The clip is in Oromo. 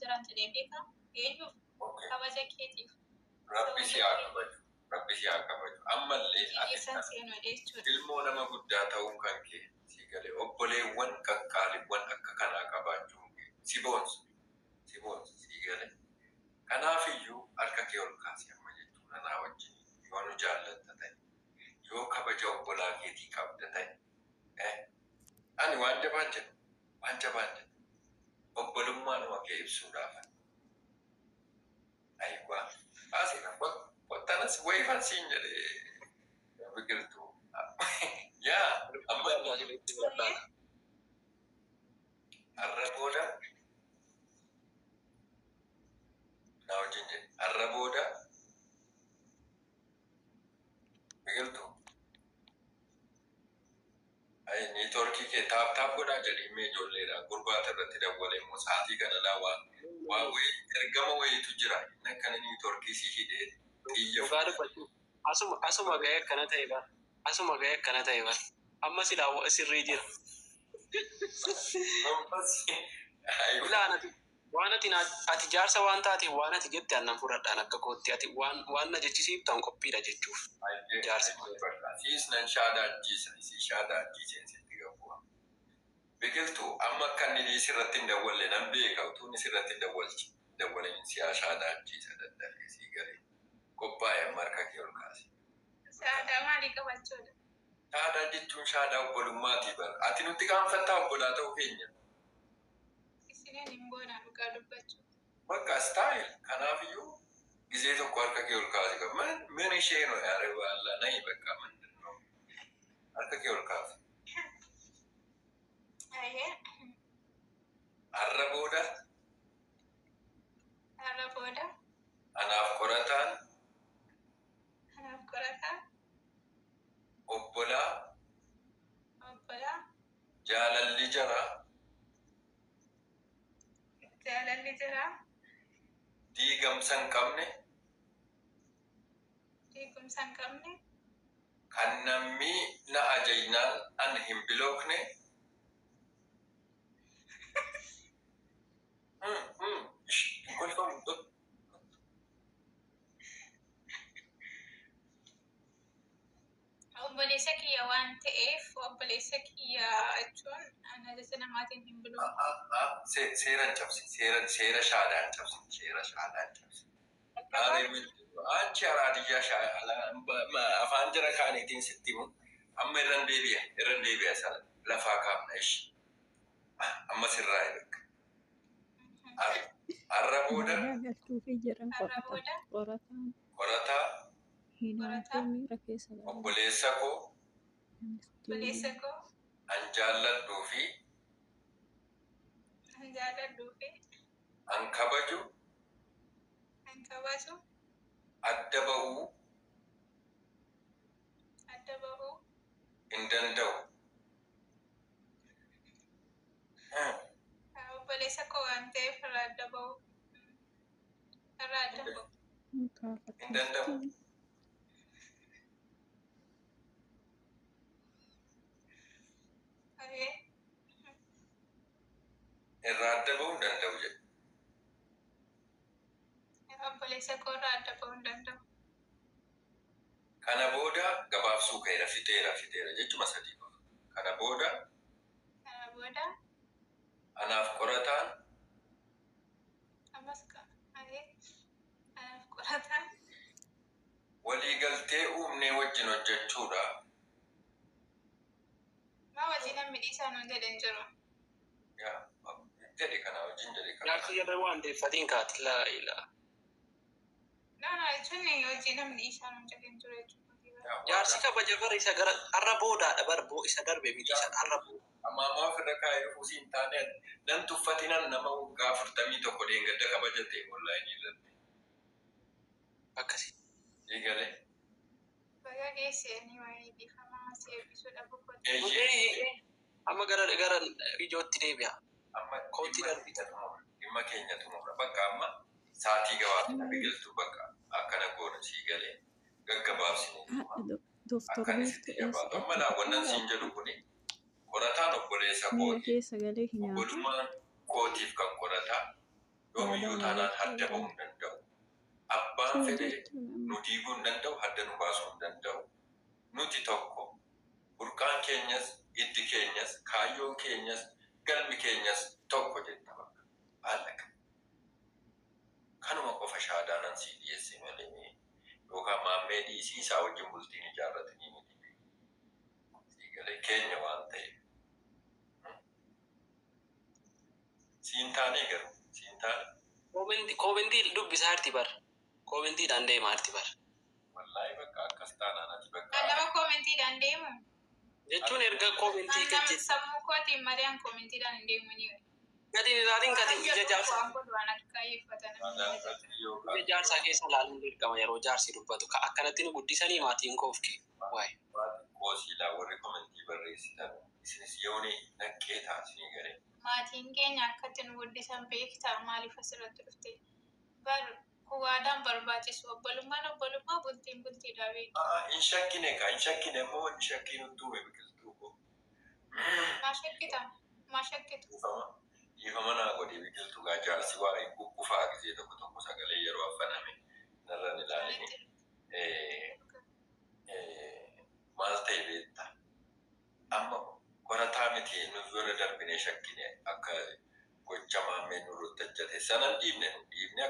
jiraan jedhee beekaa? Eenyuuf? Okay. Kabaja keetiif. Rabbi si haa kabaju. Rabbi si haa kabaju. Ammallee Hojii ati keessan seenu jedhee jechuudha. ilmoo nama guddaa ta'uun kan kee si galee obboleewwan qaqqaaliiwwan akka kanaa qabaachuun kee si boonsa. Si boonsa si galee. Kanaafiyyuu harka kee ol kaasi amma jechuudha naa wajjin yoo nu jaallatta ta'e yoo kabaja obbolaa keetii qabda ta'e eh, ani waan jabaan jedhu waan jabaan jedhu obbolummaanuma kee ibsuudhaaf ayiwaa kaasina qottanas wayifan siin jedhe biqiltuu yaa amma har'a booda naa wajjin jedhe har'a booda biqiltuu Ay, niitoorkii kee taap taap godhaa jedhee mee ijoolleedha. Gurbaata irratti dawwalee immoo sa'aatii kana laa waa waa wayii ergama wayiitu jira. Inni akkana niitoorkii si hidhee xiyya Dhugaa dubbachuu. Asuma asuma ga'ee akkana ta'e bara. Asuma ga'ee akkana ta'e bara. Amma silaa sirrii jira. Ammas aywa. Ilaa ati waan ati ati jaarsa waan taateef waan ati jette annan fudhadhaan akka kootti ati waan waan na jechisiiftan qophiidha jechuuf. Ayyee Jaarsi. ayyee bakka. Siis nan shaadaachiisa. Si shaadaachiiseen sitti gabu'a. Biqiltuu amma akka inni sirratti hin dawwalle nan beeka. Utuu inni sirratti hin dawwalchi. Dawwalin si haa shaadaachiisa daddafee sii galee. Qophaa'e amma harka kee ol kaasi. Saadaa maalii qabachuudha? Shaadaa jechuun shaadaa obbolummaatii bara. Ati nutti qaanfattaa obbolaa ta'uu keenya. Isiniin hin boona dhugaa dubbachuu. Bakka style. Kanaafiyyuu gisee tokko harka kee ol kaasi. Min min ishee no yaare baalla nayi bakka ምንድን ነው? Harka kee ol kaasi. Ayyee. Har'a booda Har'a booda anaaf qorataan anaaf qorataa obbolaa obbolaa jaalalli jaraa jaalalli jiraa diigamsa hin qabne diigumsa hin qabne kan namni na ajajnaan an hin bilookne ish, hin kolfamu. Obboleessa kiyya waan ta'eef obboleessa kiyya jechuun an ajaja namaatiin hin bulu. Seera hin cabsin, seera seera shaadaa hin cabsin, seera shaadaa hin cabsin. Aarii አንቺ አራድያ afaan jara kaaniitiin sitti himu amma irran deebi'a irran deebi'a sana lafaa kaafna ishi amma sirraa bakka har'a booda Waadaa galchuufii jedhan Har'a qorata. booda Qorataan qorataa hinaafee miira keessa gala. obboleessa koo Obboleessa koo an jaalladhuu fi an jaalladhuu fi an kabaju an kabaju adda ba'uu adda bahuu hin danda'u. Obboleessa koo waan ta'eef irraa adda bahuu irraa adda bahu. Hin danda'u. Ayyee. Irraa adda ba'uu hin danda'u jedhe. Obboleessa koo irraa adda bahuu hin danda'u. Kana booda gabaabsuu ka'eera fixeera fixeera jechuma sadii qofa. Kana booda Kana booda anaaf qorataan ammas ayyee anaaf qorataan walii galtee uumnee wajjin hojjechuudha. Maa hojii namni dhiisaa nuun jedhe hin jiru. Yaa jedhe kana wajjin jedhe kana. Jaarsi jarri waan deeffatiin kaati laa ilaa. No, no, jechuun hojii namni dhiisaa nuun jedhe hin jiru jechuudha. Jaarsi kabaja bara isa gara har'a boodaadha bara boo isa darbe miti isa har'a booda. Ammaa ofirra kaa'ee dhufuu siin taane nan tuffatinan nama waggaa 41 deengadda kabajate onlaayinii irratti. Akkasi. Eegalee. Baga geesse ni wayii dhiifamaa si eebbisuu dhabu kooti. Eeyyee. Amma gara gara ijootti deebi'a. Amma Kootii dhimma darbi. keenya xumura. Dhimma keenya xumura. Bakka amma sa'aatii gabaabsina biqiltuu bakka akkana goona sii galee gaggabaabsinee Haadha Dooktor akka inni sitti Beektuu eessa jabaatu. Amma laawwannan siin jedhu kuni qorataan obboleessa Miira kooti. keessa galee hinaafee Obbolummaan kootiif kan qorataa Yoomiyyuu Waadaa taanaan malee hadda bahuu hin danda'u. Abbaan Soo fedhe jechuun amma nu diiguu hin danda'u, hadda nu baasuu hin danda'u. Nuti tokko. Burqaan keenyas, hiddi keenyas, kaayyoon keenyas, galmi keenyas tokko jetta bakka. Haala kanuma qofa shaadaanan sii dhiyeesse malee yookaan maammee dhiisii isaa wajjin bultiin ijaarratanii miti. Sii galee keenya waan ta'eef. Siin taanee garuu siin taane. Koomentii dubbisaa jirti bar. Koomentiidhaan deemaa jirti bar. Wallaahi bakka akkas taanaan ati bakka. Nama koomentiidhaan deemu. Jechuun erga koomentii An nama gadi sammuu kootiin malee an koomentiidhaan hin deemu ni. gadi hin ilaalin gadi ija jaarsaa Waan godhu waan akka kaayyeffatan namni Shaadaan ajajata. qalbii yookaan ija jaarsaa keessa ilaaluun dirqama yeroo jaarsi dubbatu. Ka akkanatti nu guddisanii maatiin koof kee. Waay. maatiin koosiilaa warri komentii barreessitan isinis yooni naqqee taasinii galee. Maatiin keenya akkatti nu guddisan beektaa maaliif asirratti dhufte? Bar waadaan barbaachisu obbolummaan obbolummaa bultiin bultiidha beeku. Hin shakkine kaa hin shakkine immoo hin shakkinu tuume biqiltuu koo. Maa shakkita? Maa shakkitu? Dhiifama. Dhiifama naa godhee biqiltuu gaa jaarsi waa hin kukkufaa gisee tokko tokko sagalee yeroo affaname narraan ilaalini. Sirriitti Maal ta'e beektaa? Amma qorataa miti nu dura darbinee shakkine akka gocha maammee nurratti hojjete sanan dhiibne nu dhiibne.